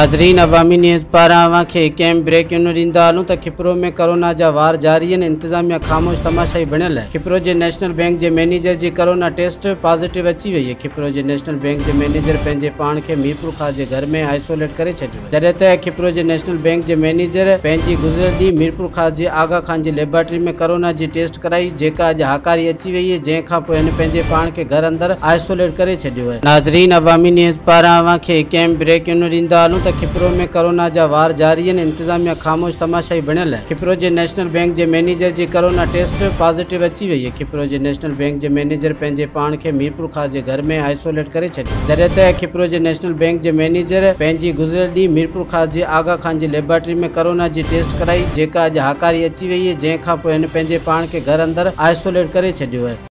ناظرين عوامي نيوز پاران اوهان کي هڪ اهم بريڪنگ نيوز ڏيندا هلون ته کپرو ۾ ڪورونا جا وار جاري آهن، انتظاميا خاموش تماشائي بڻيل آهي. کپرو جي نيشنل بينڪ جي مئنيجر جي ڪورونا ٽيسٽ پازيٽو اچي وئي آهي. کپرو جي نيشنل بينڪ جي مئنيجر پنهنجي پاڻ کي ميرپورخاص جي گهر ۾ آئسوليٽ ڪري ڇڏيو آهي. جڏهن ته کپرو جي نيشنل بينڪ جي مئنيجر پنهنجي گذريل ڏينهن ميرپورخاص جي آغا خان جي ليبارٽري ۾ ڪورونا جي ٽيسٽ ڪرائي جيڪا اڄ هاڪاري اچي وئي آهي جنهن کانپوء هن پنهنجي پاڻ کي گهر اندر آئسوليٽ ڪري ڇڏيو آهي. ناظرين عوامي نيوز پاران اوهان کي هڪ اهم بريڪنگ نيوز ڏيندا هلون ته کپرو ۾ ڪورونا جا وار جاري آهن، انتظاميا خاموش تماشائي بڻيل آهي. کپرو جي نيشنل بينڪ جي مئنيجر جي ڪورونا ٽيسٽ پازيٽو اچي وئي آهي. کپرو جي نيشنل بينڪ جي مئنيجر پنهنجي پاڻ کي ميرپورخاص جي گهر ۾ آئسوليٽ ڪري ڇڏيو. جڏهن ته کپرو جي نيشنل بينڪ جي مئنيجر پنهنجي گذريل ڏينهن ميرپورخاص جي آغا خان جي ليبارٽري ۾ ڪورونا جي ٽيسٽ ڪرائي جيڪا اڄ هاڪاري اچي وئي آهي جنهن کانپوء هن پنهنجي پاڻ کي گهر اندر آئسوليٽ ڪري ڇڏيو آهي.